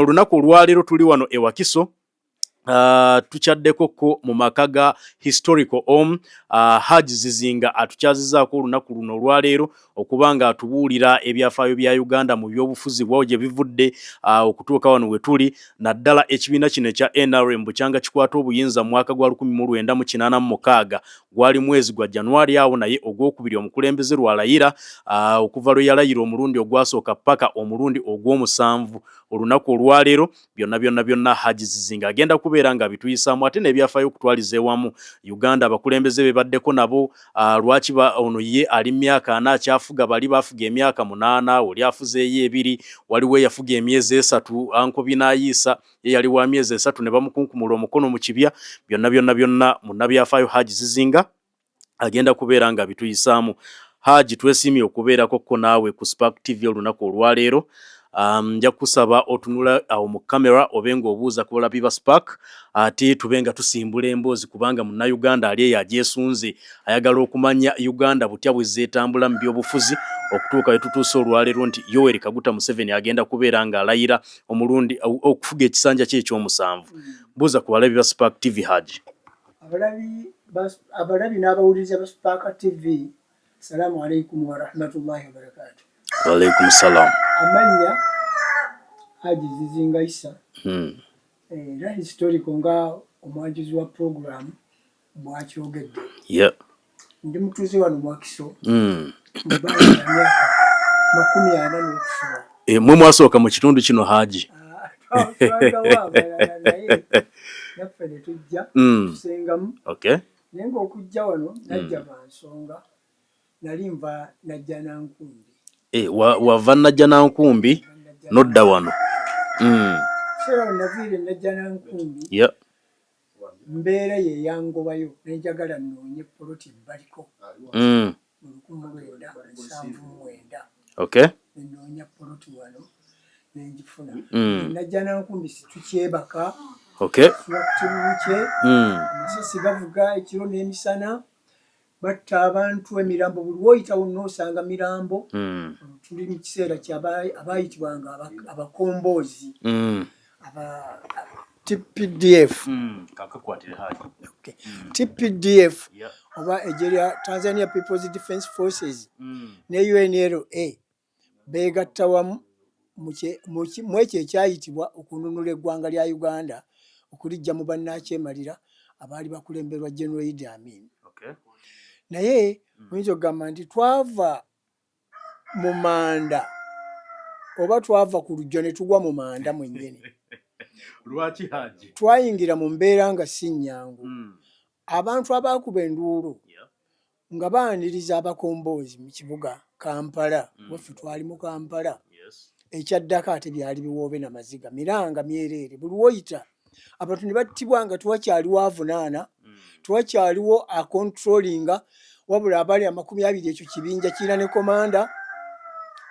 Olunaku olwaleero tuli wano e Wakiso, tukyaddeko ko mu maka ga Historical Home. Hajj Zizinga atukyazizaako olunaku luno olwaleero okuba nga atubuulira ebyafaayo bya Uganda mu byobufuzi bwawo gye bivudde okutuuka wano we tuli, naddala ekibiina kino ekya NRM bukyanga kikwata obuyinza mu mwaka gwa 1986, gwali mwezi gwa January awo, naye ogwokubiri omukulembeze lwalayira, okuva lwe yalayira omulundi ogwasooka paka omulundi ogw'omusanvu olunaku olwaleero. Byonna byonna byonna Haji Zizinga agenda kubeera nga bituyisaamu, ate n'ebyafaayo okutwaliza ewamu Uganda, abakulembeze bebaddeko nabo, lwaki ono ye ali myaka 40 akyafuga, bali bafuga emyaka 8, oli afuzeeyo 2, waliwo eyafuga emyezi 3, Anko Binayiisa ye yali wa myezi 3 ne bamukunkumula omukono mu kibya. Byonna byonna byonna munnabyafaayo Haji Zizinga agenda kubeera nga bituyisaamu. Haji, twesiimye okubeerako ko naawe ku Spark TV olunaku olwaleero. Nja kusaba otunula awo mu kamera obe ng'obuuza ku balabi ba Spark, ate tube nga tusimbula emboozi, kubanga munnayuganda ali eyo agyesunze, ayagala okumanya Uganda butya bwe zeetambula mu byobufuzi okutuuka we tutuuse olwaleero nti Yoweri Kaguta Museveni agenda kubeera ng'alayira omulundi okufuga ekisanja kye ekyomusanvu. Buuza ku balabi ba Spark TV, Haji. Abalabi n'abawuliriza ba Spark TV, assalamu alaikum warahmatullahi wabarakatu. Waalaikum salam. Amannya Haji Zizinga Isa, era historical nga omwanjuzi wa program bw'akyogedde. Ndi mutuuze wano mu Wakiso, mu bbanga lya myaka 40 n'okusoba. Mwe mwasooka mu kitundu kino, Haji? Twagawo abalala, naye naffe ne tujja tusengamu. Naye ng'okujja wano najja lwa nsonga, nali nva Najjanankumbi. Wava Najjanankumbi n'odda wano. Kiseera we naviira e Najjanankumbi, mbeera ye yangobayo, ne njagala nnoonye poloti ebbaliko mu 1979. Ne nnoonya poloti wano ne ngifuna. Najjanankumbi situkyebaka, tusula ku kibubu kye, amasasi gavuga ekiro n'emisana, batta abantu, emirambo buli woyitawo noosanga mirambo. Tuli mu kiseera abaayitibwanga abakomboozi, aba TPDF. Kakakwatire, Haji. Okay. TPDF oba eggye lya Tanzania People's Defence Forces ne UNLA beegatta wamu mu ekyo ekyayitibwa okununula eggwanga lya Uganda okuliggya mu bannakyemalira abaali bakulemberwa General Idi Amin. Naye oyinza okugamba nti twava mu manda oba twava ku lujjo ne tugwa mu manda mwennyini. Lwaki, Haji? Twayingira mu mbeera nga si nnyangu. Abantu abaakuba enduulu nga baaniriza abakomboozi mu kibuga Kampala, waffe twali mu Kampala, ekyaddako ate byali biwoobe na maziga, miranga myereere, buli woyita abantu ne battibwa nga tewakyaliwo avunaana, tewakyaliwo acontrollinga, wabula abali 20 ekyo kibinja kirina ne commander,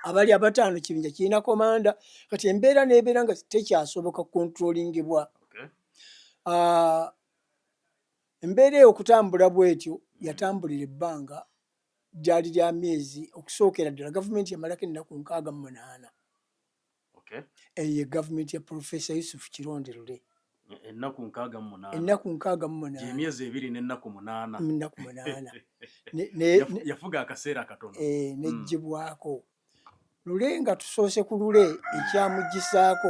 abali 5 kibinja kirina commander. Kati embeera n'ebeera nga tekyasoboka controllingibwa. Embeera eyo okutambula bw'etyo yatambulira ebbanga lyali lya myezi. Okusookera ddala gavumenti yamalako ennaku 68. Eyo ye gavumenti ya Profesa Yusuf Kironde Lule. Ennaku 68? Ennaku 68. Emyezi 2 n'ennaku 8. Ennaku 8. Yafuga akaseera katono. Neggyibwako Lule nga tusoose ku Lule ekyamugisaako.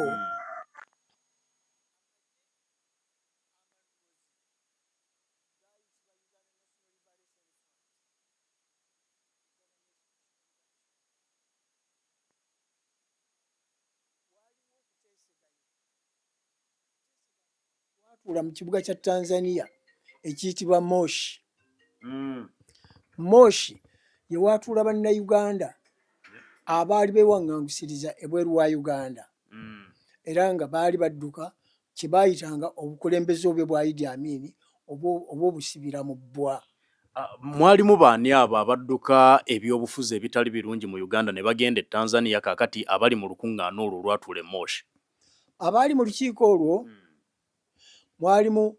Twatuula mu kibuga kya Tanzania ekiyitibwa Moshi. Moshi ye waatuula Bannayuganda abaali beewaŋŋangusiriza ebweru wa Uganda, era nga baali badduka kye baayitanga obukulembeze obwe bwa Idi Amin obw'obusibira mu bbwa. Mwalimu baani abo abadduka ebyobufuzi ebitali birungi mu Uganda ne bagenda e Tanzania, kaakati abali mu lukuŋŋaana olwo olwatuula e Moshi? Abaali mu lukiiko olwo mwalimu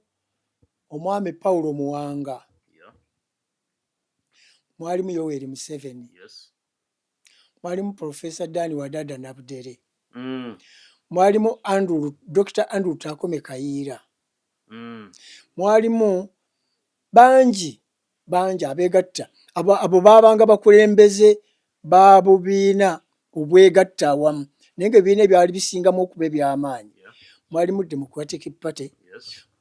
omwami Paulo Muwanga, mwalimu Yoweri Museveni, mwalimu Profesa Dan Wadada Nabudere, Mwalimu Andrew, Dr. Andrew Takome Kayiira. Mwalimu bangi bangi abeegatta. Abo baabanga bakulembeze ba bubiina obwegatta awamu, naye nga ebibiina ebyali bisingamu okuba eby'amaanyi, mwalimu Democratic Party,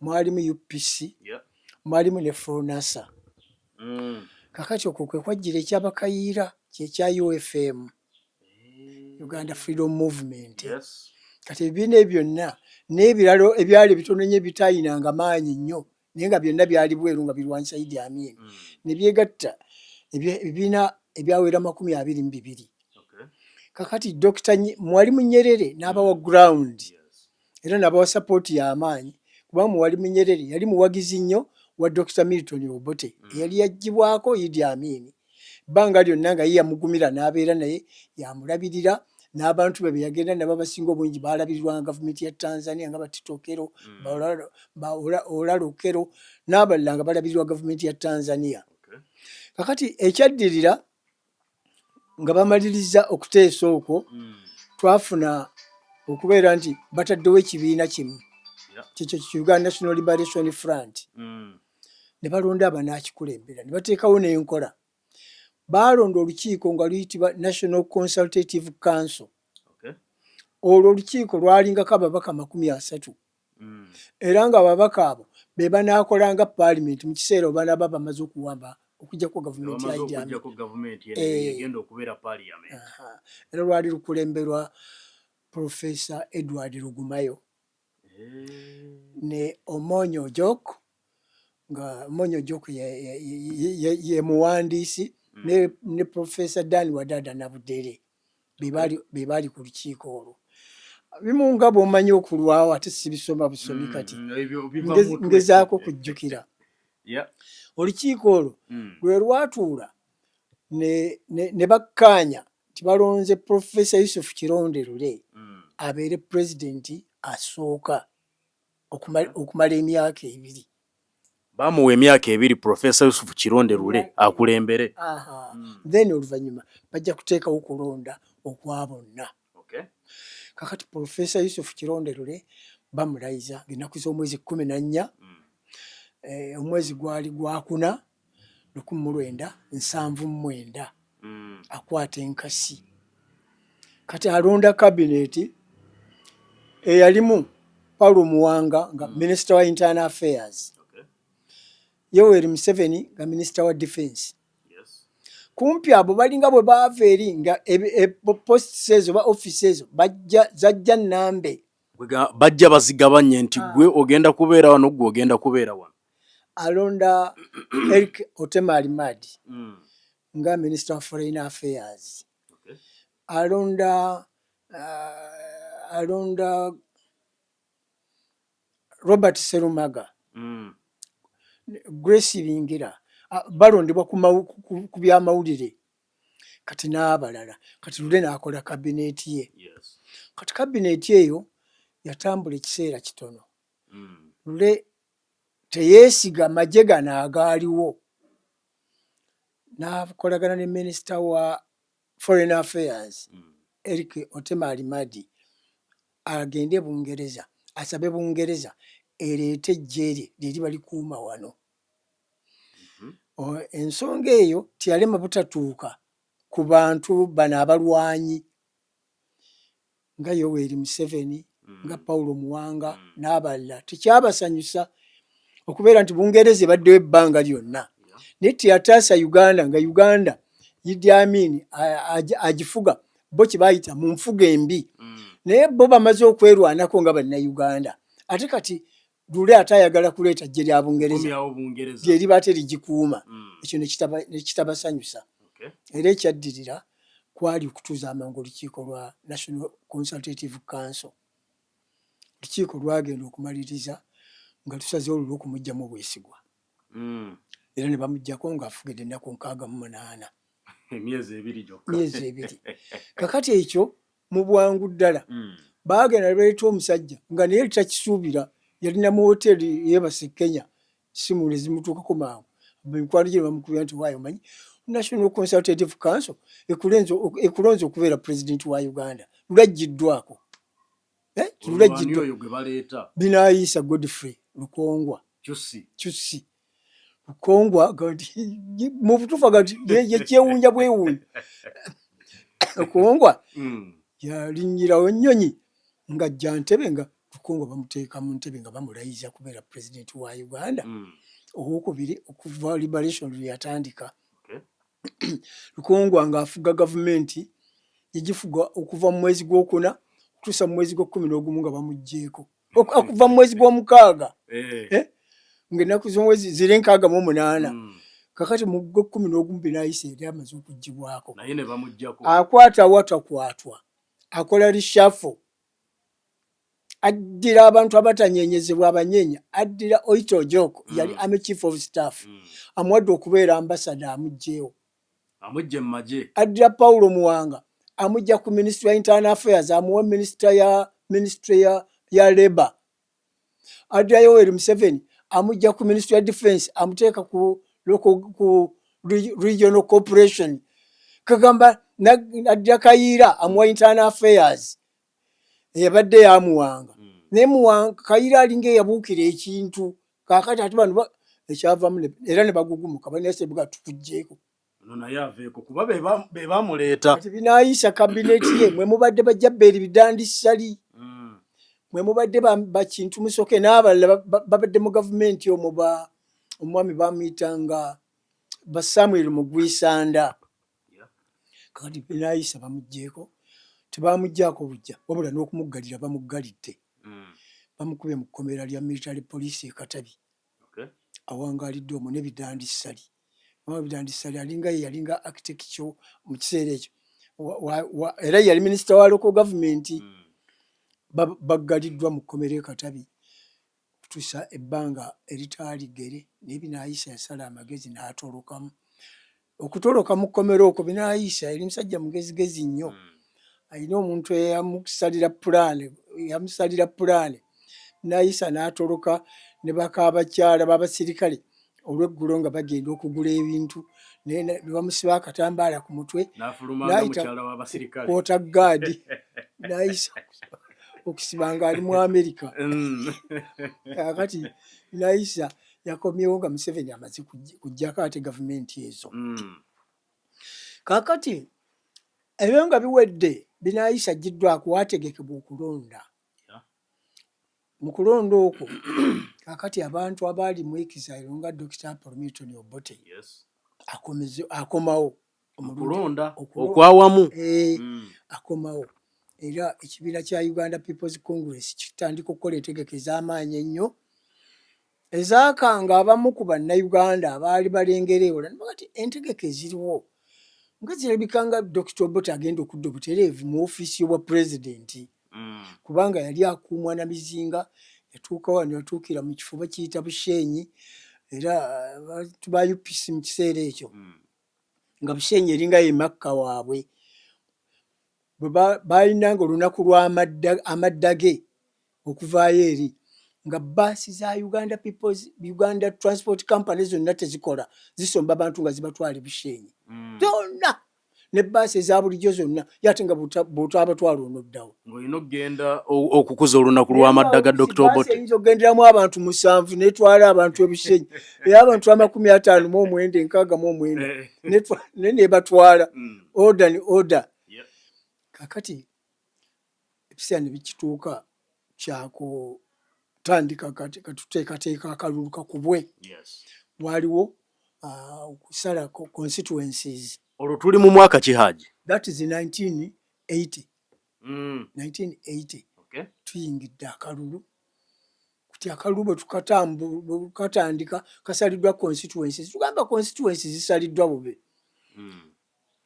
mwalimu UPC, mwalimu ne Fronasa. Kakati okwo kwe kwajjira ekyabakayiira, kyekya UFM, Uganda Freedom Movement. Kati ebibiina ebyo byonna n'ebirala ebyali ebitono nnyo ebitaayinanga maanyi nnyo, naye nga byonna byali bweru nga birwanyisa Idi Amin, ne byegatta ebibiina ebyawera 22. Kakati Dr. Mwalimu Nyerere n'abawa ground era n'abawa support y'amaanyi, kubanga Mwalimu Nyerere yali muwagizi nnyo wa Dr. Milton Obote eyali yaggyibwako Idi Amin. Ebbanga lyonna nga ye yamugumira n'abeera naye, yamulabirira, n'abantu be be yagenda nabo abasinga obungi baalabirirwanga gavumenti ya Tanzania, nga ba Tito Okello, ba Olara Okello n'abalala nga balabirirwa gavumenti ya Tanzania. Kakati ekyaddirira nga bamaliriza okuteesa okwo, twafuna okubeera nti bataddewo ekibiina kimu, kyekyo Uganda National Liberation Front, ne balonda abanaakikulembera, ne bateekawo n'enkola. Baalonda olukiiko nga luyitibwa National Consultative Council. Olwo olukiiko lwalingako ababaka 30, era nga ababaka abo be banaakolanga paalimenti mu kiseera oba banaaba bamaze okuwamba okuggyako gavumenti ya Bamaze Idi Amin. okuggyako gavumenti eno egenda okubeera parliament. Aha. Era lwali lukulemberwa Profesa Edward Rugumayo ne Omonyo Ojok, nga Omonyo Ojok ye muwandiisi, ne Profesa Dan Wadada Nabudere be baali ku lukiiko olwo. Bimu nga bw'omanyi okulwawo ate sibisoma busomi, kati Ebyo biva mu mutwe. Ngezaako kujjukira. Olukiiko olwo lwe lwatuula ne bakkaanya nti balonze Profesa Yusuf Kironde Lule abeere pulezidenti asooka okumala emyaka 2. Bamuwa emyaka 2 Profesa Yusuf Kironde Lule akulembere. Aha. Then oluvannyuma bajja kuteekawo okulonda okwa bonna. Kakati Profesa Yusuf Kironde Lule bamulayiza ng'ennaku z'omwezi 14, omwezi gwali gwakuna, 1979. Akwata enkasi. Kati alonda kabineeti eyalimu Paulo Muwanga nga minisita wa internal affairs, Yoweri Museveni nga minisita wa defense. Kumpi abo balinga bwe baava eri nga posts ezo ba office ezo bajja zajja nnambe. Bajja bazigabanye nti gwe ogenda kubeera wano, gwe ogenda kubeera wano. Alonda Eric Otema Alimadi nga minister of foreign affairs. Alonda Robert Serumaga, Grace Bingira, balondebwa ku byamawulire, kati n'abalala. Kati Lule n'akola kabineeti ye. Kati kabineeti eyo yatambula ekiseera kitono. Lule teyeesiga magye gano agaaliwo, n'akolagana ne minisita wa foreign affairs Eric Otema Alimadi agende e Bungereza asabe Bungereza ereete eggye lye lyeriba likuuma wano. Ensonga eyo teyalema butatuuka ku bantu bano abalwanyi nga Yoweri Museveni, nga Paulo Muwanga n'abalala. Tekyabasanyusa okubeera nti Bungereza ebaddewo ebbanga lyonna naye teyataasa Uganda, nga Uganda Idi Amin agifuga bo kye bayita mu nfuga embi, naye bo bamaze okwerwanako nga Bannayuganda. Ate kati Lule ate ayagala kuleeta ggye lya Bungereza Kukomyawo Bungereza. Lye liba ate ligikuuma. Ekyo ne kitabasanyusa. Era ekyaddirira kwali okutuuza amangu olukiiko lwa National Consultative Council. Olukiiko lwagenda okumaliriza nga lusazeewo Lule okumuggyamu obwesigwa, era ne bamuggyako ng'afugidde ennaku 68. Emyezi 2 gyokka. Myezi 2. Kakati ekyo mu bwangu ddala baagenda ne baleeta omusajja nga naye takisuubira. Yalina mu woteeri yeebase e Kenya, simu ne zimutuukako mangu, mikwano gye ne bamukubira nti, "Waayo, omanyi National Consultative Council ekulonze okubeera pulezidenti wa Uganda." Lule aggyiddwako. Eh, Binaisa Godfrey Lukongwa Kyusi Lukongwa mu butuufu agati yekyewuunya bwewuunya. Lukongwa yalinnyirawo ennyonyi ng'ajja ntebe, nga Lukongwa bamuteeka mu ntebe nga bamulayiza kubeera pulezidenti wa Uganda owokubiri okuva liberation lwe yatandika. Lukongwa ng'afuga gavumenti, yagifuga okuva mu mwezi gwokuna okutuusa mu mwezi gw'ekumi n'ogumu nga bamuggyeeko, okuva mu mwezi gw'omukaaga eh, ng'ennaku z'omwezi ziri 68. Kakati mu gw'ekumi n'ogumu Binaisa eri amaze okuggyibwako. Naye ne bamuggyako. Akwata awatakwatwa, akola reshuffle, addira abantu abatanyenyezebwa abanyenya, addira Oyite Ojok, yali army chief of staff, amuwadde okubeera ambassador, amuggyewo. Amugye mu magye. Addira Paulo Muwanga, amujja ku ministry ya internal affairs, amuwa minister ya ministry ya labor. Addira Yoweri Museveni, amujja ku ministry ya defense, amuteeka ku local, ku regional corporation. Kagamba addira Kayiira, amuwa internal affairs eyabadde yamuwanga. Naye Muwanga, Kayiira alinga eyabuukira ekintu. Kaakati ate bano ekyavamu era ne bagugumuka banyasebuga tukuggyeeko. Ono naye aveeko kuba be bamuleeta. Kati Binaisa kabineti ye mwe mubadde bajja Bidandi Ssali, mwe mubadde bakintu Musoke n'abalala babadde mu gavumenti omwo, ba omwami bamuyitanga ba Samuel Mugwisanda. Kakati Binaisa bamuggyeeko, tebamuggyako bujja wabula n'okumuggalira bamuggalidde. Bamukubye mu kkomera lya military police e Katabi. Awangalidde omwo ne Bidandi Ssali. Omwami Bidandi Ssali alinga ye yalinga architecture mu kiseera ekyo, era yali minisita wa local government. Baggaliddwa mu kkomera e Katabi okutuusa ebbanga eritaali ggere. Naye Binaisa yasala amagezi n'atolokamu. Okutoloka mu kkomera okwo, Binaisa yali musajja mugezigezi nnyo. Alina omuntu eyamusalira pulaani, yamusalira pulaani, Binaisa n'atoloka ne bakaabakyala b'abasirikale olweggulo nga bagenda okugula ebintu, naye ne bamusiba akatambaala ku mutwe. N'afuluma nga N'ayita mukyala w'abasirikale. Kwota gaadi Binaisa okusiba ng'ali mu Amerika. Kaakati Binaisa yakomyewo nga Museveni amaze kuggyako ate gavumenti ezo. Kaakati ebyo nga biwedde, Binaisa aggyiddwako, waategekebwa okulonda. Mu kulonda okwo kaakati abantu abaali mu exile nga Dr Apollo Milton Obote akomawo omulundi Okulonda okwawamu. Eh, akomawo, era ekibiina kya Uganda People's Congress kitandika okukola entegeka ez'amaanyi ennyo ezaakanga abamu ku Bannayuganda abaali balengera ewala nti entegeka eziriwo nga zirabika nga Dr Obote agenda okudda obutereevu mu ofiisi y'obwa pulezidenti, kubanga yali akuumwa na mizinga. Yatuuka wano, yatuukira mu kifo bakiyita Bushenyi, era abantu ba UPC mu kiseera ekyo, nga Bushenyi eringa ye Makka waabwe, bwe baalinanga olunaku lw'amadda ge okuvaayo eri, nga baasi za Uganda Peoples, Uganda Transport Company zonna tezikola, zisomba bantu nga zibatwala e Bushenyi zonna, ne baasi eza bulijjo zonna, ye ate nga bw'otaabatwala onoddawo. Ng'olina okugenda okukuza olunaku lw'amadda ga Dr Obote. Eyinza okugenderamu abantu musanvu netwala abantu eBushenyi, era abantu 59, 69, naye nebatwala order ni order. Kakati ebiseera ne bikituuka kyakutandika kati katuteekateeka akalulu kakubwe. Waliwo okusala constituencies. Olwo tuli mu mwaka ki, Haji? That is 1980. 1980. Tuyingidde akalulu kuti akalulu bwe tukatandika kasaliddwa constituencies. Tugamba constituencies zisaliddwa bubi.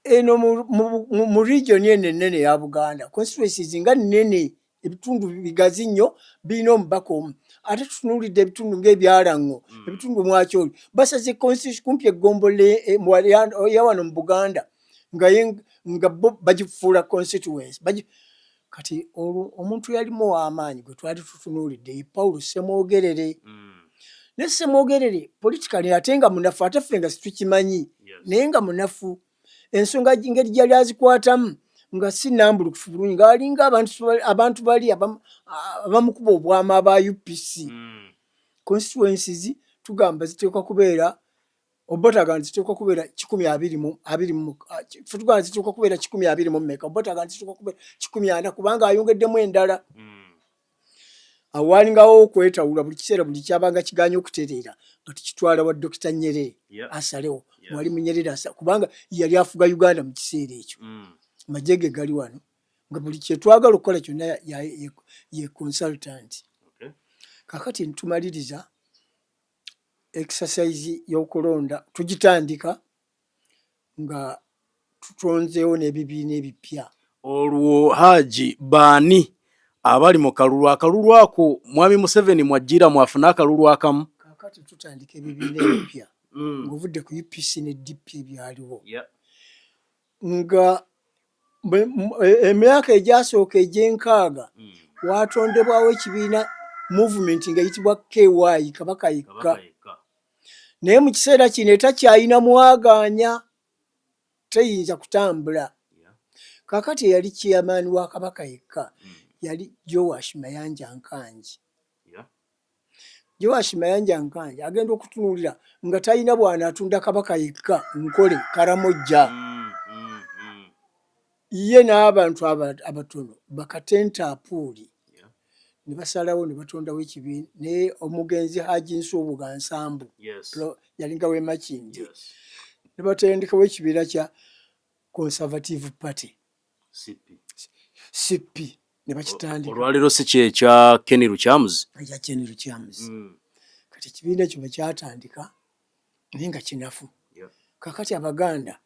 Eno mu region eno ennene eya Buganda, constituencies nga nnene, ebitundu bigazi nnyo, birina omubaka omu. Ate tutunuulidde ebitundu ng'ebyalango, ebitundu mwakyoli basaze kumpi eggombolola ya wano mu Buganda nga bo bagifuula constituency. Kati olwo omuntu yalimu ow'amaanyi gwe twali tutunuulidde ye Paulo Ssemwogerere. Ne Ssemwogerere politically ate nga munafu, ate ffe nga situkimanyi, naye nga munafu. Ensonga ngeri gyali azikwatamu Nga si nambulukufu bulungi, ng'alinga abantu bali abamukuba obwama aba UPC. Constituencies tugamba ziteekwa kubeera, Obote agamba ziteekwa kubeera 120, ffe tugamba ziteekwa kubeera 120 mmeka, Obote agamba ziteekwa kubeera 140 kubanga ayongeddemu endala. Awo walingawo okwetawula buli kiseera, buli kyabanga kiganye okutereera nga tukitwala wa Dokita Nyerere asalewo. Mwalimu Nyerere kubanga yali afuga Uganda mu kiseera ekyo. Amagye ge gali wano, nga buli kyetwagala okukola kyonna ye consultant. Kakati ntumaliriza exercise y'okulonda, tugitandika nga tutonzeewo n'ebibiina ebipya. Olwo Haji, baani abali mu kalulu? Akalulu ako Mwami Museveni mwajjira mwafuna akalulu akamu? Kakati tutandika ebibiina ebipya ng'ovudde ku UPC ne DP ebyaliwo, nga emyaka egyasooka egy'enkaaga watondebwawo ekibiina movement ng'eyitibwa KY, Kabaka Yekka, naye mu kiseera kino etakyalina mwagaanya, teyinza kutambula. Kakati eyali chairman wa Kabaka Yekka yali Joash Mayanja Nkangi. Joash Mayanja Nkangi agenda okutunuulira nga talina bw'anaatunda Kabaka Yekka nkole Karamojja. Ye n'abantu abatono bakatenta Apuuli ne basalawo ne batondawo ekibiina, naye omugenzi Haji Nsubuga Nsambu yalinga w'e Makindye, ne batandikawo ekibiina kya Conservative Party, CP, ne bakitandika. Olwaleero si kye kya Kenny Lukyamuzi? Ekya Kenny Lukyamuzi. Kati ekibiina ekyo bwe kyatandika naye nga kinafu. Kakati Abaganda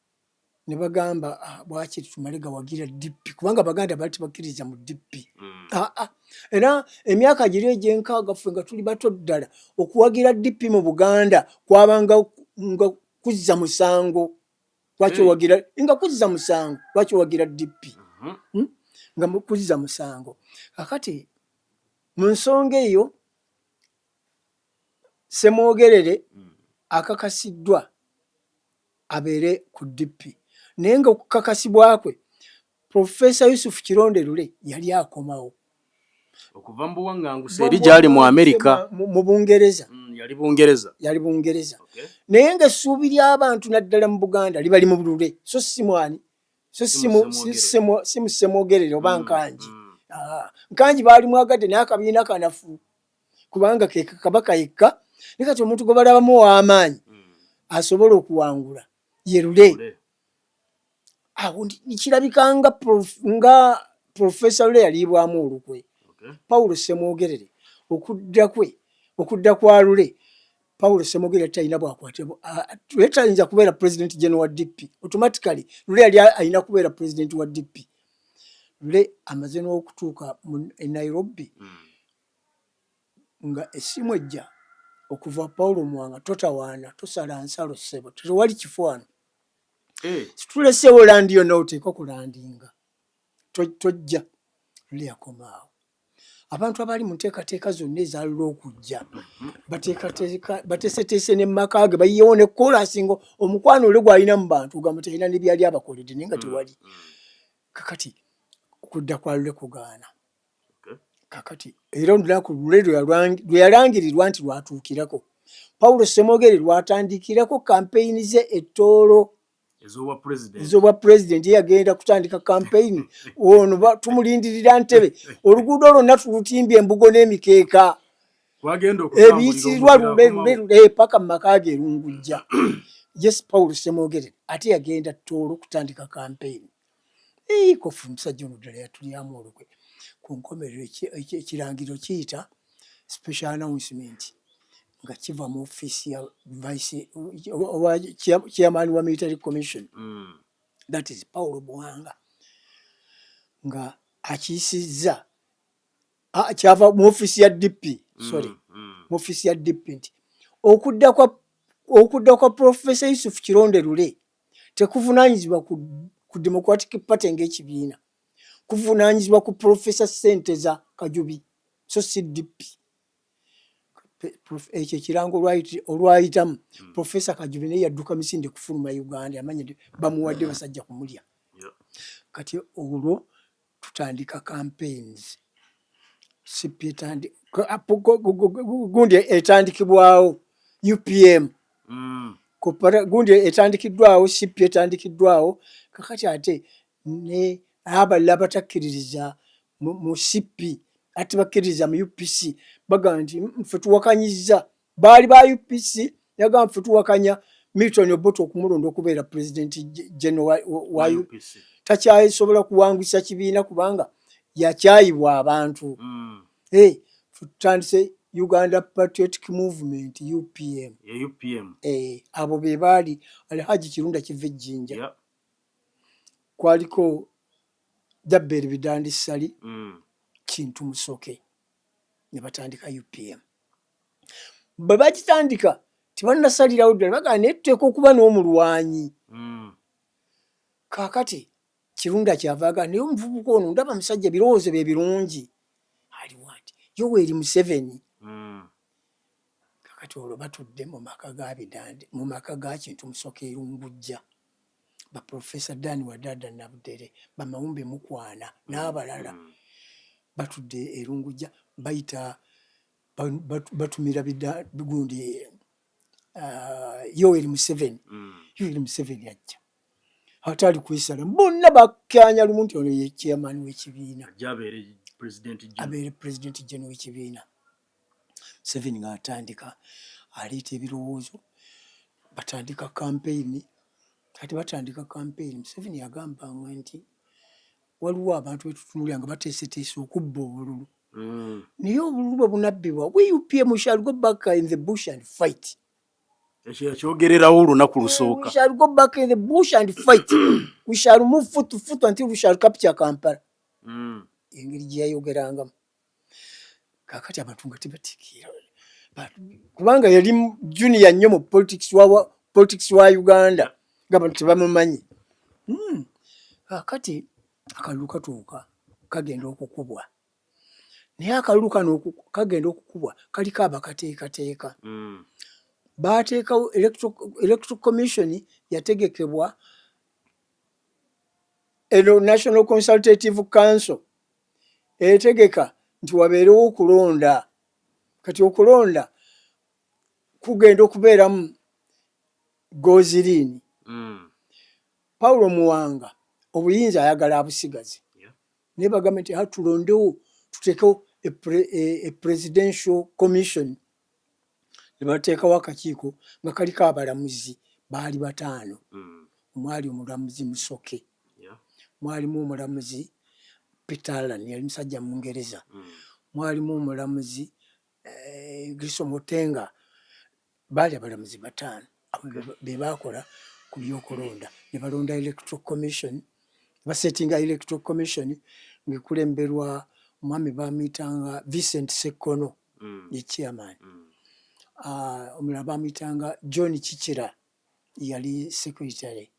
ne bagamba, "Ah, bwakiri tumale gawagira DP," kubanga Abaganda baali tebakkiriza mu DP. Aa, era emyaka giri egy'enkaaga ffe nga tuli bato ddala, okuwagira DP mu Buganda kwabanga nga kuzza musango. Lwaki owagira? Nga kuzza musango. Lwaki owagira DP? Nga kuzza musango. Kakati mu nsonga eyo Semwogerere akakasiddwa abeere ku DP, naye nga okukakasibwa kwe, Profesa Yusuf Kironde Lule yali akomawo okuva mu buwaŋŋanguse eri gyali mu Amerika. Mu Bungereza. Yali Bungereza. Yali Bungereza, naye ng'essuubi ly'abantu naddala mu Buganda liba li mu Lule, so si mwani, so si mu Semwogerere oba Nkangi. Nkangi baali mwagadde, naye akabiina kanafu kubanga ke Kabaka Yekka, naye kati omuntu gwe balabamu ow'amaanyi asobola okuwangula ye Lule. Awo kirabika nga Profesa Lule yaliibwamu olukwe. Paulo Semwogerere okudda kwe, okudda kwa Lule, Paulo Semwogerere talina bwakwate, Lule tayinza kubeera president general wa DP automatically. Lule yali alina kubeera president wa DP. Lule amaze n'okutuuka e Nairobi, nga essimu ejja okuva Paulo Muwanga: "Totawaana, tosala nsalo ssebo, tewali kifo wano, situleseewo land yonna oteeka okulandinga, tojja." Lule yakomaawo. Abantu abali mu nteekateeka zonna ezalula okujja bateeseteese ne mumaka ge, bayiyewo ne koolaasi, nga omukwano ole gw'alina mu bantu ogamba talina ne byali abakoledde, naye nga tewali. Kakati okudda kwa Lule kugaana. Kakati era olunaku Lule lwe yalangirirwa nti lwatuukirako, Paulo Semwogere lwatandikirako kampeyini ze ettoolo ez'obwa pulezidenti. Ye yagenda kutandika kampeyini ono, tumulindirira ntebe, oluguudo lwonna tulutimbye embugo n'emikeeka ebiyitirirwa Lule, Lule, Lule, paka mu maka ge erungujja. Yes, Paulo Semwogere ate yagenda Ttoolo okutandika kampeyini. Kofu omusajja ono ddala yatulyamu olukwe. Ku nkomerero ekirangiro kiyita special announcement nga kiva mu ofiisi ya vice owa chairman wa military commission, that is Paulo Buwanga, nga akiyisizza, kyava mu ofiisi ya DP, sorry, mu ofiisi ya DP nti okudda kwa Profesa Yusuf Kironde Lule tekuvunaanyizibwa ku Democratic Party ng'ekibiina, kuvunaanyizibwa ku Profesa Senteza Kajubi, so si DP. Ekyo ekirango olwayitamu, Profesa Kajubi naye yadduka misinde kufuluma Uganda, yamanya nti bamuwadde basajja kumulya. Kati olwo tutandika campaigns. CP gundi etandikibwawo UPM. Gundi etandikiddwawo, CP etandikiddwawo. Kakati ate ne abalala abatakkiririza mu CP, ate bakkiririza mu UPC, bagamba nti ffe tuwakanyizza. Baali ba UPC, yagamba ffe tuwakanya Milton Obote okumulonda okubeera president general wa UPC. Takyasobola kuwangisa kibiina kubanga yakyayibwa abantu. Hey, tutandise Uganda Patriotic Movement, UPM. Ye UPM. Eh, abo be baali Alhaji Kirunda Kivejinja. Kwaliko Jaberi Bidandi Ssali, Kintu Musoke, ne batandika UPM. Bwe bagitandika tebannasalirawo ddala, bagamba naye tuteeka okuba n'omulwanyi. Kaakati Kirunda kyava agamba naye omuvubuka ono ndaba musajja ebirowoozo bye birungi, aliwo ati Yoweri Museveni. Kakati olwo batudde mu maka ga Bidandi, mu maka ga Kintu Musoke e Lungujja, baprofesa Dan Wadada Nabudere, Bamawumbe Mukwana n'abalala batudde e Lungujja, bayita batumira gundi Yoweri Museveni. Yoweri Museveni ajja atali kwesala, bonna bakkanya lumu nti ono ye chairman w'ekibiina, Ajja abeere president general. Abeere president general w'ekibiina. Museveni ng'atandika aleeta ebirowoozo, batandika campaign. Kati batandika campaign, Museveni yagambanga nti waliwo abantu betutunuulira nga bateeseteese okubba obululu, naye obululu bwe bunabbibwa, we UPM shall go back in the bush and fight. Ekyo yakyogererawo olunaku We lusooka. shall go back in the bush and fight, we shall move foot to foot until we shall capture Kampala. Engeri gye yayogerangamu, kakati abantu nga tebatikiira, kubanga yali junior nnyo mu politics wa Uganda, ng'abantu tebamumanyi. Kakati akalulu katuuka, kagenda okukubwa, naye akalulu kano kagenda okukubwa kaliko abakateekateeka. Baateekawo electoral commission, yategekebwa eno National Consultative Council, etegeka nti wabeerewo okulonda. Kati okulonda kugenda okubeeramu goziriini. Paulo Muwanga obuyinza ayagala abusigaze, naye bagambe nti tulondewo, tuteekewo a presidential commission, ne bateekawo akakiiko nga kaliko abalamuzi baali 5. Mwali omulamuzi Musoke, mwalimu omulamuzi Peter Allan, yali musajja Mungereza, mwalimu omulamuzi Gershom Otenga. Baali abalamuzi 5, abo be baakola ku byokulonda, ne balonda electoral commission, basetinga electoral commission ng'ekulemberwa omwami bamuyitanga Vincent Sekkono, ye chairman. Omulala bamuyitanga John Kikira, yali secretary.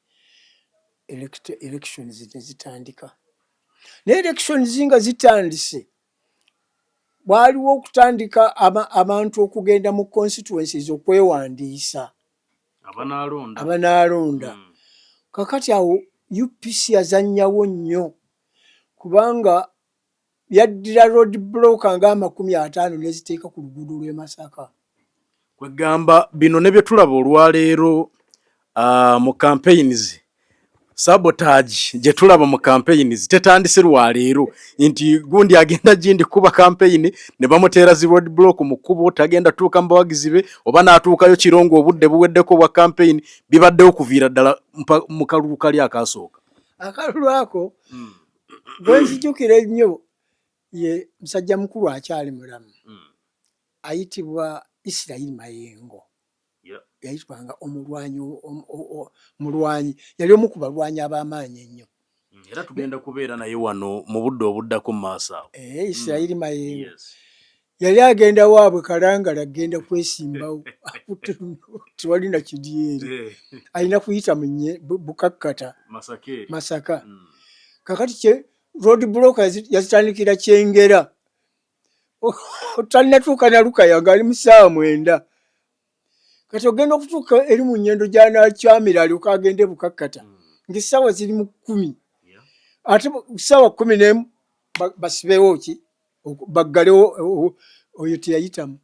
Elections ne zitandika, naye elections nga zitandise, waaliwo okutandika abantu okugenda mu constituencies okwewandiisa abanaalonda. Abanaalonda. Kakati awo UPC yazannyawo nnyo, kubanga yaddira road block nga 50 n'eziteeka ku luguudo lw'e Masaka. Kwegamba bino ne bye tulaba olwaleero mu campaigns, sabotage gye tulaba mu campaigns tetandise lwaleero, nti gundi agenda gindi kuba campaign ne bamuteera zi road block mu kkubo, tagenda tuuka mu bawagizi be, oba n'atuukayo kiro ng'obudde buweddeko bwa campaign. Bibaddewo kuviira ddala mu kalulu kali akasooka. Akalulu ako bwe nzijukira ennyo, ye musajja mukulu akyali mulamu, ayitibwa Isirayiri Mayengo. Yayitibwanga omulwanyi, mulwanyi, yali omu ku balwanyi ab'amaanyi ennyo. Era tugenda kubeera naye wano mu budde obuddako mu maaso awo. Isirayiri Mayengo yali agenda waabwe Kalangala, agenda kwesimbawo, akutte tewali na kidyeri, alina kuyita mu Bukakkata. Masaka eri. Masaka. Kakati kye road block yazitandikira Kyengera, talina na Lukaya ng'ali mu ssaawa 9. Kati ogenda okutuuka eri mu Nyendo gy'anaakyamira alyoke agende Bukakkata, ng'essaawa ziri mu 10. Ate ssaawa 11 basibewo ki, baggalewo oyo teyayitamu.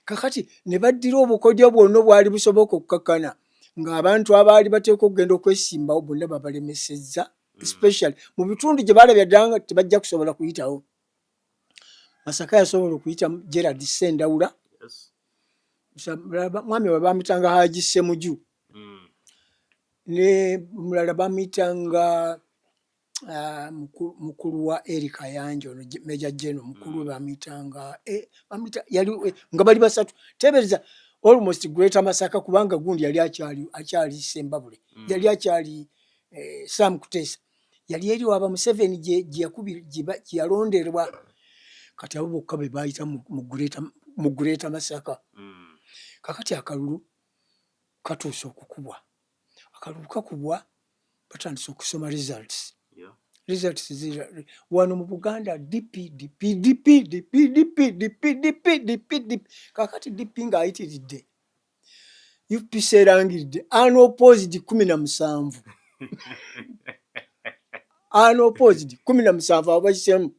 Kakati ne baddira obukodyo bwonna obwali busoboka okukakkana ng'abantu abaali bateekwa okugenda okwesimbawo bonna babalemesezza, especially mu bitundu gye balabya ddala nga tebajja kusobola kuyitawo. Masaka yasobola okuyitamu Gerald Sendawula, mwami we bamuyitanga Haji Semuju, ne mulala bamuyitanga mukulu wa Eri Kayanja, ono Major General mukulu we bamuyitanga, bamuyita yali nga bali basatu. Teebereza almost Greater Masaka, kubanga gundi yali akyali Sembabule, yali akyali Sam Kutesa, yali eri waba Museveni gye yalonderwa. Kati abo bokka be bayita mu Greater Masaka. Kakati akalulu katuuse okukubwa, akalulu kakubwa, batandise okusoma results. Results wano mu Buganda, DP, DP, DP, DP, DP, DP, DP, DP, DP. Kakati DP ng'ayitiridde, UPC erangiridde unopposed 17, unopposed 17, abo bakiseemu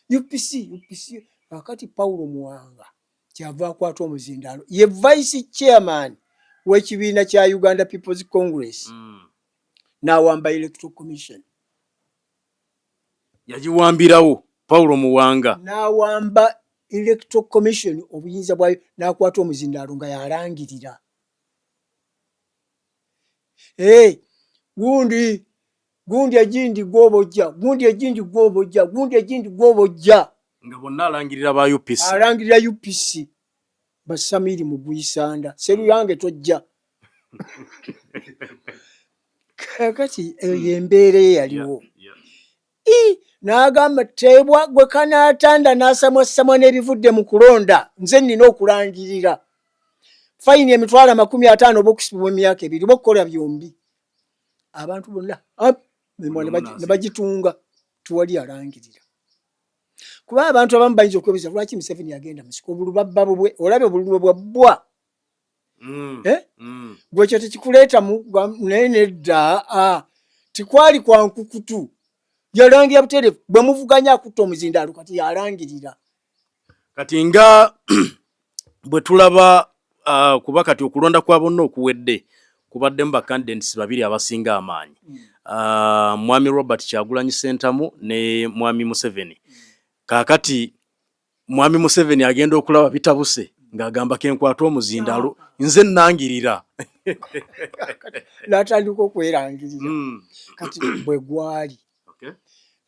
UPC, UPC. Kakati Paulo Muwanga kyava akwata omuzindaalo, ye vice chairman w'ekibiina kya Uganda People's Congress, n'awamba Electoral Commission. Yagiwambirawo Paulo Muwanga. N'awamba Electoral Commission, obuyinza bwayo, n'akwata omuzindaalo nga yalangirira, hey, gundi gundi egindi gwobojja, gundi egindi gwobojja, gundi egindi gwobojja. Nga bonna alangirira ba UPC. Alangirira UPC, basamiri muguyisanda seruyange tojja. Kakati eyo yembeera ye yaliwo. N'agamba teebwa gwe kanaatanda n'asamwasamwa n'ebivudde mu kulonda, nze nnina okulangirira fayini 50,000 oba okusibibwa emyaka 2 oba okukola byombi. Abantu bonna ne bagitunga, tewali alangirira, kuba abantu abamu bayinza okwebuuza lwaki Museveni agenda musika obululu babba bubwe. Olabye obululu bwa bbwa. Eh? Gwe ekyo tekikuleeta naye nedda, tikwali kwa nkukutu, yalangira butereevu bwe muvuganya akutta omuzindaalo, kati yalangirira. Kati nga bwe tulaba, kuba kati okulonda kwa bonna okuwedde kubaddemu ba candidates babiri abasinga amaanyi, Mwami Robert Kyagulanyi Sentamu ne Mwami Museveni. Kaakati Mwami Museveni agenda okulaba bitabuse ng'agamba kenkwata omuzindaalo nze nnangirira. N'atandika okwerangirira. Kati bwe gwali,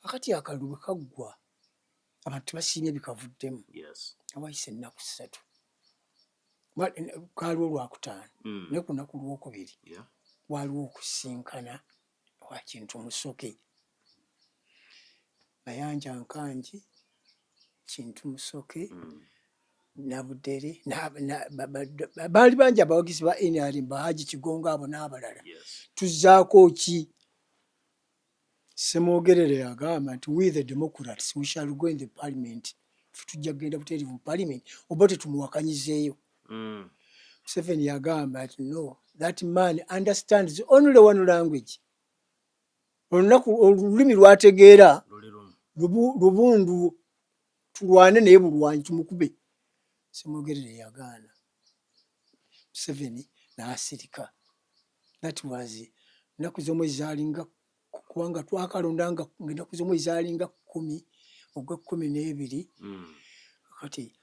akati akalulu bwe kaggwa, abantu tebasiimye bikavuddemu. Awayise ennaku 3, kaaliwo Lwakutaano, naye ku lunaku Lwokubiri waaliwo okusinkana wa Kintu Musoke, Mayanja Nkangi, Kintu Musoke, Nabudere, baali bangi abawagizi ba NRM, Bahaji Kigongo abo n'abalala. Tuzzaako ki? Ssemwogerere yagamba nti, "We the Democrats, we shall go in the parliament." Ffe tujja kugenda butereevu mu parliament oba tetumuwakanyizeeyo. Museveni yagamba nti, "No, that man understands only one language." Olunaku olulimi lwategeera lubundu, tulwane naye bulwanyi, tumukube. Ssemwogerere yagaana, Museveni n'asirika. That was ennaku z'omwezi zaalinga, kubanga twakalonda nga ennaku z'omwezi zaalinga 10 ogw'ekkumi n'ebiri. Kati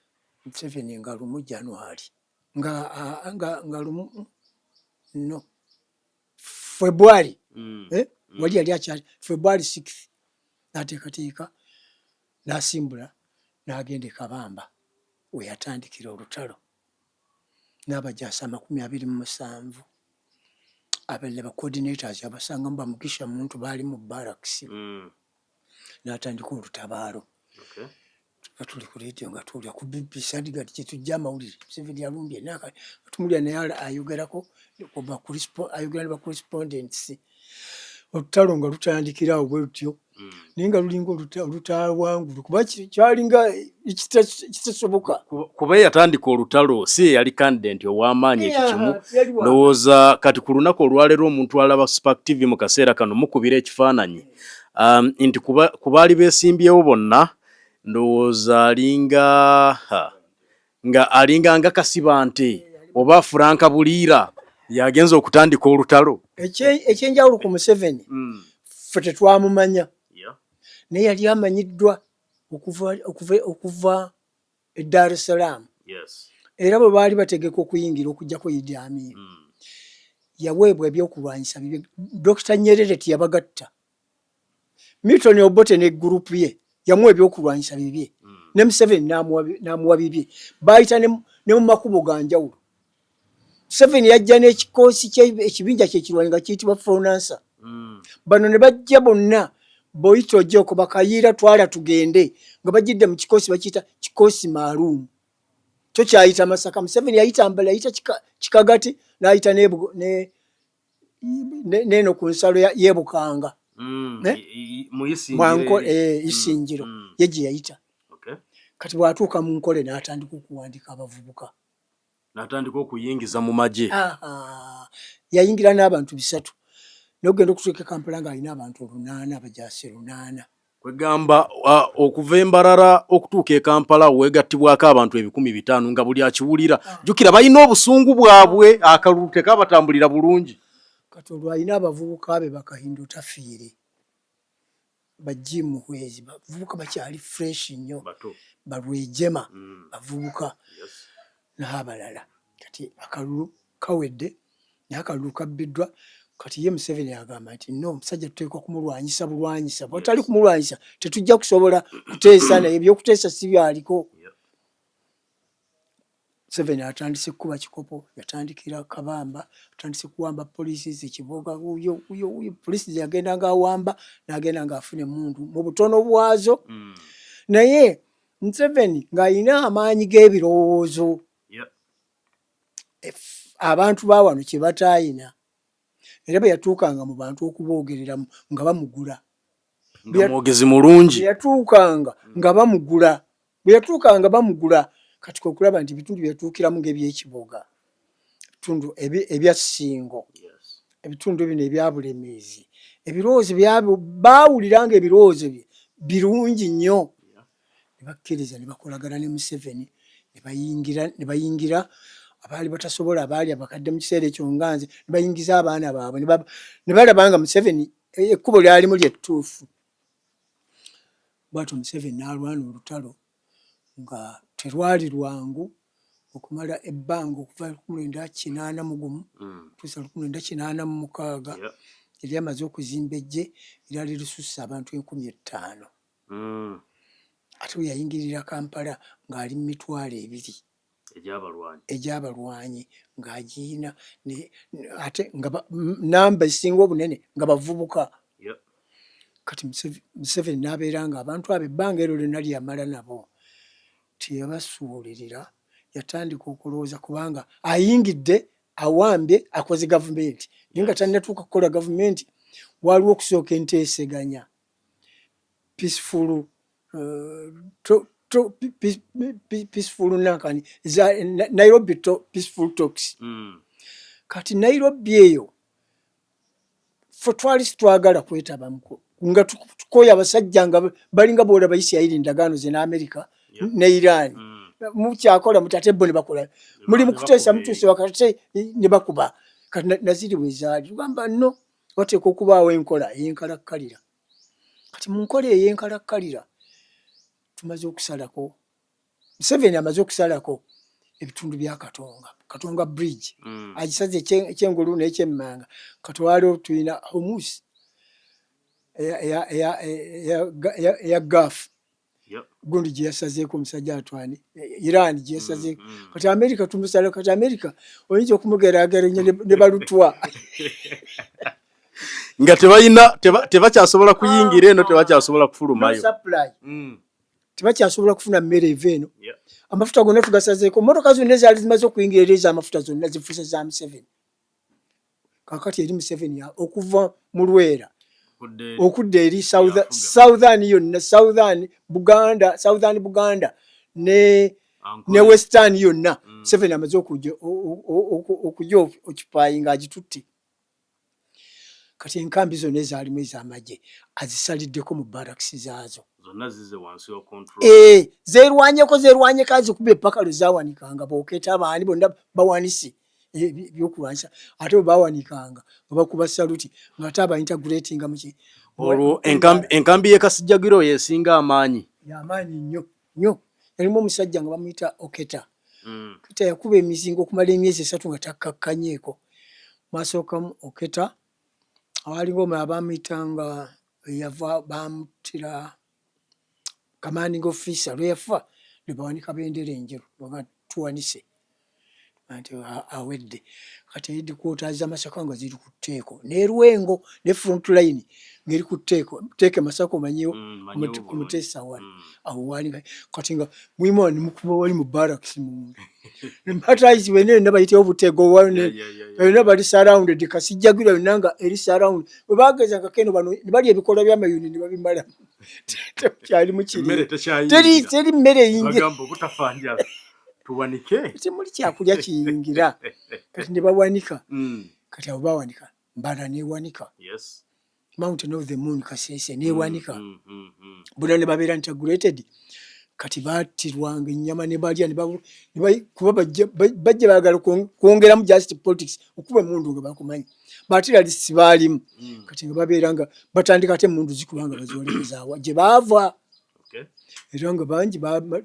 Museveni nga 1 January, nga 1, no, February, eh? Wali yali akyali February 6, n'ateekateeka n'asimbula n'agenda e Kabamba we yatandikira olutalo n'abajaasi 27, abalala ba coordinators abasangamu bamugisha muntu baali mu barracks, n'atandika olutabaalo. Nga tuli ku radio nga tuwulira ku BBC adiga ti kyetujja amawulire, Museveni yalumbye nga tumulira, naye ayogerako ayogera ne ba correspondents. Olutalo nga lutandikira awo bwe lutyo, naye nga lulinga olutawangulu kuba kyalinga kitasoboka. Kuba eyatandika olutalo si ye yali candidate ow'amaanyi. Ekyo kimu ndowooza kati ku lunaku olwaleero omuntu alaba Spark TV mu kaseera kano mukubira ekifaananyi. Nti ku baali beesimbyewo bonna, ndowooza alinga nga alinga nga Kasibante oba Franka Buliira yagenza okutandika olutalo. Ekyenjawulo ku Museveni, ffe tetwamumanya, naye yali amanyiddwa okuva e Dar es Salaam. Era bwe baali bategeka okuyingira okuggyako Idi Amin, yaweebwa ebyokulwanyisa bibye. Dr Nyerere teyabagatta, Milton Obote ne group ye yamuwa ebyokulwanyisa bibye, ne Museveni n'amuwa bibye. Baayita ne mu makubo ga njawulo. Museveni yajja n'ekikoosi ekibinja kyekirwanyi nga kiyitibwa Fronansa. Bano ne bajja bonna, boyita ojjoko bakayiira twala tugende, nga bajjidde mu kikoosi bakiyita kikoosi maaluumu, kyo kyayita Masaka. Museveni yayita Mbale, yayita Kikagati, n'ayita neno ku nsalo y'e Bukanga. Mwanko, Isingiro ye gye yayita. Kati bw'atuuka mu Nkole n'atandika okuwandika abavubuka. N'atandika okuyingiza mu magye. Yayingira n'abantu 300, nokugenda okutuuka e Kampala ng'alina abantu 800, abajaasi 800. Kwegamba okuva Embarara okutuuka e Kampala weegattibwako abantu 500,000, nga buli akiwulira. Jjukira balina obusungu bwabwe, akalulu tekabatambulira bulungi. Kati olwo alina abavubuka be, Bakahinda Otafiire, Bajimu Muhwezi, bavubuka bakyali fresh nnyo, Balwejema, bavubuka n'abalala. Kati akalulu kawedde, naye akalulu kabbiddwa. Kati ye Museveni agamba nti no, omusajja tuteekwa kumulwanyisa bulwanyisa, bwatali kumulwanyisa tetujja kusobola kuteesa naye, ebyokuteesa si byaliko. Museveni atandise kukuba kikopo, yatandikira Kabamba, atandise kuwamba poliisi ekiboga, wuyo wuyo wuyo poliisi gye yagendanga awamba, n'agenda ng'afuna emmundu mu butono bwazo. Naye Museveni ng'alina amaanyi g'ebirowoozo abantu ba wano kye bataayina, era bwe yatuukanga mu bantu okuboogereramu nga bamugula. Nga mwogezi mulungi. Bwe yatuukanga nga bamugula, bwe yatuukanga bamugula. Kati kwe kulaba nti ebitundu byeyatuukiramu ng'ebyekiboga, ebitundu ebya Ssingo, ebitundu bino ebya Bulemeezi, ebirowoozo byabo baawulira nga ebirowoozo bye birungi nnyo, ne bakkiriza ne bakolagana ne Museveni, ne bayingira abaali batasobola, abaali abakadde mu kiseera ekyo nga nze, ne bayingiza abaana baabwe, ne balaba nga Museveni ekkubo lyalimu lyettuufu. Bwatyo Museveni n'alwana olutalo nga terwali lwangu okumala ebbanga okuva 1981 okutuusa 1986. Yali amaze okuzimba eggye eryali lisusse abantu 5000. Ate bwe yayingirira Kampala ng'ali mu 20,000 egy'abalwanyi ng'agiina, ate nga namba esinga obunene nga bavubuka. Kati Museveni n'abeera nga abantu abo ebbanga eryo lyonna lyeyamala nabo teyabasuulirira. Yatandika okulowooza kubanga ayingidde, awambye, akoze gavumenti, naye nga tannatuuka kukola gavumenti waliwo okusooka enteeseganya, peaceful peaceful nankani Nairobi peaceful talks. Kati Nairobi eyo ffe twali sitwagala kwetabamuko, nga tukoye abasajja nga balinga boolaba Isirayiri endagaano ze n'Amerika ne Iran. Mukyakola muti, ate bo ne bakola, muli mu kuteesa, mutuuse wakati ne bakuba. Kati naziri bwe zaali tugamba no, wateekwa okubaawo enkola ey'enkalakkalira. Kati mu nkola ey'enkalakkalira tumaze okusalako, Museveni amaze okusalako ebitundu bya Katonga, Katonga Bridge agisaze ekyengulu n'ekyemmanga. Kati waliwo tulina Hormuz eya Gulf gundi gye yasazeeko omusajja atwani Iran gye yasazeeko. Kati America tumusala. Kati America oyinza okumugeraageranya ne balutwa. Nga tebalina, tebakyasobola kuyingira eno, tebakyasobola kufulumayo. Supply, tebakyasobola kufuna mmere eva eno. Amafuta gonna tugasazeeko, motoka zonna ezaali zimaze okuyingira eri ez'amafuta zonna zifuuse za Museveni. Kakati eri Museveni okuva mu Lwera okudda eri southern yonna, southern Buganda, southern Buganda ne western yonna, Museveni amaze okujja okipaayi ng'agitutte. Kati enkambi zonna ezaalimu ez'amagye azisaliddeko mu barracks zaazo. Zonna zize wansi wa control. Eh, zeerwanyeko, zeerwanyeko, azikuba epaka lwe zaawanikanga. Booketa baani bonna bawanise ebyokulwanyisa, ate bwe bawanikanga nga bakuba saluti ng'ate abaintegratinga muki. Olwo enkambi y'e Kasijjagirwa yesinga amaanyi? Yamaanyi nnyo nnyo. Yalimu omusajja nga bamuyita Oketa. Oketa yakuba emizinga okumala emyezi 3 nga takkakkanyeeko. Mwasookamu Oketa, awalinga omulala bamuyitanga, yava bamuttira commanding officer. Lwe yafa ne bawanika bendera enjeru, nga tuwanise nti awedde. Kati headquarters za Masaka nga ziri ku tteeko ne Lwengo ne front line ng'eri ku tteeko, tteeko e Masaka omanyiwo? Mm, ku Muteesa wali awo waali. Kati nga mulimu ne mukuba wali mu barracks munda, matayizi wena yonna bayitewo obutego yonna bali surrounded. Kasijjagirwa yonna nga eri surround. Bwe bagezanga keno bano ne balya ebikoola by'amayuni ne babimala, tekyalimu kiri, teri mmere eyingira. Tuwanike. Temuli kyakulya kiyingira. Kati ne bawanika. Kati abo bawanika, Mbala newanika, Mountain of the Moon, Kasese newanika, bonna ne babeera integrated. Kati batirwanga ennyama ne balya, kuba bajja baagala kwongeramu just politics, okuba emundu nga bakumanyi batiralisi baalimu. Kati nga babeera nga batandika ate emundu zikuba nga bazolekezaawa gye baava. Era nga bangi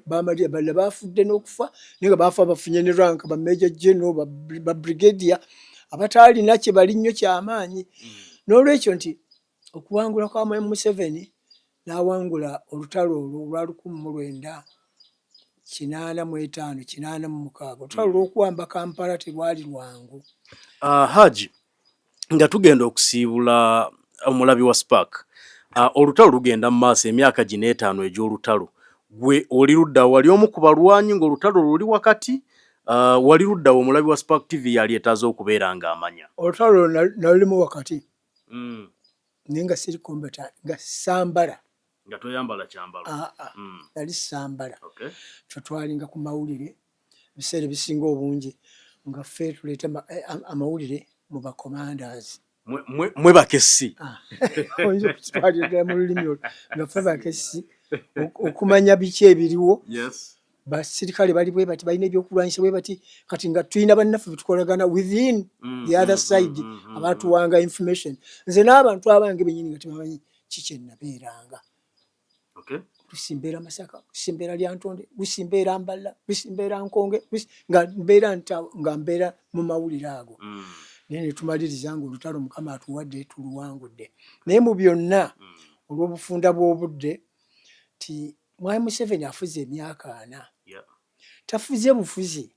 bamalira, balala bafudde n'okufa, naye nga bafa bafunye ne rank, ba major general, ba brigadier, abataalina kye bali nnyo kyamaanyi. N'olwekyo nti okuwangula kwa Mwami Museveni, n'awangula olutalo olwo olwa 1985, 86, olutalo lw'okuwamba Kampala terwali lwangu. Haji, nga tugenda okusiibula omulabi wa Spark, olutalo lugenda mu maaso emyaka gino 5 egy'olutalo. Gwe oli ludda, wali omu ku balwanyi ng'olutalo luli wakati, wali ludda omulabi wa Spark TV yali etaaze okubeera ng'amanya? Olutalo nalulimu wakati, naye nga siri combatant, nga sambala. Nga toyambala kyambalo? Aa, nali sambala. Ffe twalinga ku mawulire ebiseera ebisinga obungi, nga ffe tuleeta amawulire mu ba commanders. Mwe bakessi? Ah, oyinza okukitwalira ddala mu lulimi olwo, nga ffe bakessi okumanya biki ebiriwo. Basirikale bali bwe bati, balina ebyokulwanyisa bwe bati. Kati nga tulina bannaffe betukolagana within the other side abatuwanga information. Nze n'abantu abange benyini nga tebamanyi kikyenabeeranga. Lusi mbeera Masaka, lusi mbeera Lyantonde, lusi mbeera Mballa, lusi mbeera Nkonge, nga mbeera nga mbeera mu mawulire ago. Naye netumaliriza nga olutalo Mukama atuwadde, tuluwangudde. Naye mu byonna, olw'obufunda bw'obudde, ti Mwami Museveni afuze emyaka 40, tafuze bufuzi.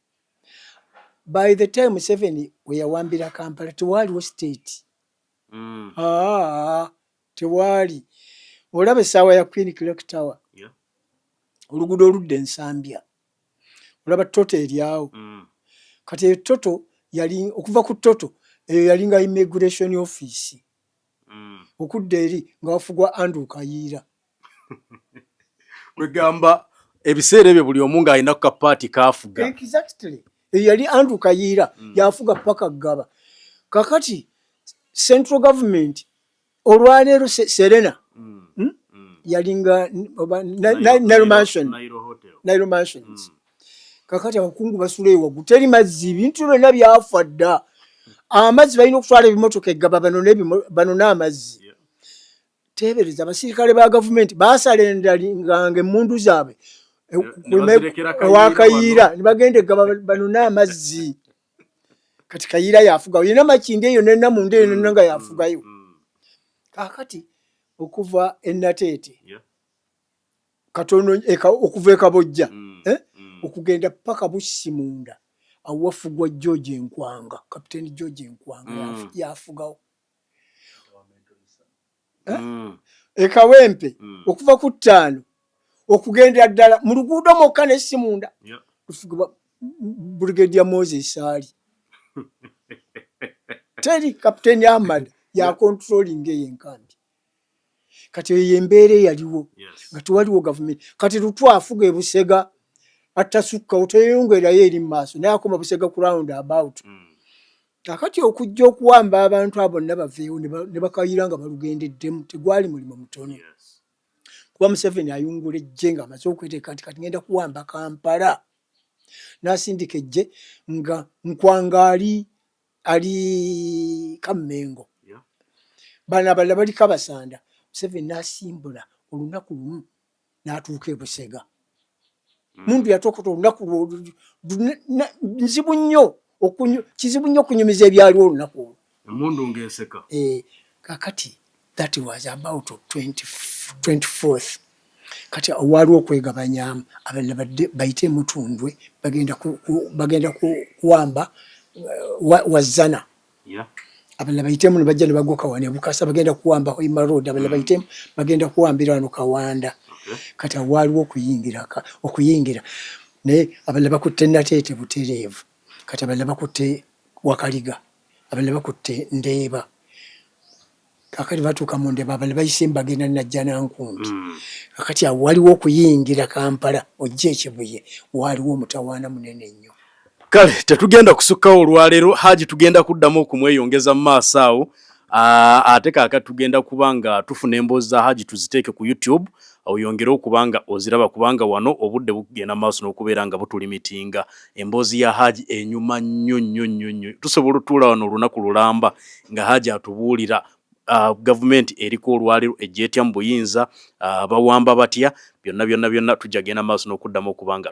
By the time Museveni we yawambira Kampala, tewaaliwo state. Aa, tewaali. Olaba essaawa ya Queen Clock Tower, oluguudo oludda Ensambya, olaba Total eryawo. Kati eyo Total yali, okuva ku Total eyo yalinga immigration office. Okudda eri nga wafugwa Andrew Kayiira. Kwegamba ebiseera ebyo buli omu ng'alina ku kapaati kaafuga. Exactly, eyo yali Andrew Kayiira, yafuga paka Ggaba. Kakati central government olwaleero Serena, Yalinga oba Nile Mansion. Nile Hotel. Nile Mansions. Kakati abakungu basula eyo waggulu, teri mazzi, ebintu byonna byafa dda. Amazzi balina okutwala ebimotoka eggaba banone amazzi. Teebereza abasirikale ba gavumenti basalendanganga emmundu zaabwe Ne bazirekera Kayiira. Ewa Kayiira ne bagenda eggaba banone amazzi. Kati Kayiira yafugayo yena, Makindi eyo nenamunda eyo nonna nga yafugayo. Kakati okuva enateete katono okuva ekabojja, eh? Okugenda paka Bussi munda awo wafugwa George Enkwanga, Kapiteeni George Enkwanga. Yafugawo. Ekawempe, okuva ku 5 okugendera ddala mu luguudo mwokka nessi munda, lufugibwa Brigadier Moses Ali. Teri Kapiteeni Ahmad yacontrollinga eyo enkambi. Kati eyo embeera eyaliwo, nga tewaliwo gavumenti. Kati Lutwa afuga ebusega atasukkawo, teyeyongerayo eri mu maaso, naye akoma Busega ku round about. Kakati okujja okuwamba abantu abo bonna baveewo ne bakayira nga balugendeddemu, tegwali mulimu mutono, kuba Museveni ayungula ejje ng'amaze okweteeka nti kati ngenda kuwamba Kampala, n'asindika ejje nga Nkwanga ali Kammengo, bano abalala bali Kabasanda. Museveni n'asimbula olunaku lumu n'atuuka e Busega. Mundu yatokota olunaku, nzibu nnyo, kizibu nnyo okunyumiza ebyaliwo olunaku olwo. Emundu ng'eseka. Kakati that was about 24th. Kati waaliwo okwegabanyaamu, abalala badde bayite Mutundwe, bagenda kuwamba Wazana. Abalala bayitemu ne bajja ne bagwa wano e Bukasa, bagenda kuwamba Hoima Road. Abalala bayitemu, bagenda kuwambira wano Kawanda. Kati awo waaliwo okuyingira, naye abalala bakutte Nateete butereevu, kati abalala bakutte Wakaliga, abalala bakutte Ndeeba. Kakati batuuka mu Ndeeba, abalala bayisemu bagenda Najjanankumbi. Kakati awo waliwo okuyingira Kampala ojja Ekibuye, waaliwo omutawaana munene nnyo. Kale tetugenda kusukkawo olwaleero. Haji tugenda kuddamu okumweyongeza mu maaso awo. Ate kaakati tugenda kuba nga tufuna emboozi za Haji tuziteeke ku YouTube, oyongere okuba nga oziraba, kubanga wano obudde bugenda maaso n'okubeera nga butulimitinga. Emboozi ya Haji enyuma nnyo nnyo nnyo nnyo. Tusobola otuula wano olunaku lulamba nga Haji atubuulira gavumenti eriko olwaleero ejja etya mu buyinza, bawamba batya, byonna byonna byonna. Tujja genda maaso n'okuddamu okuba nga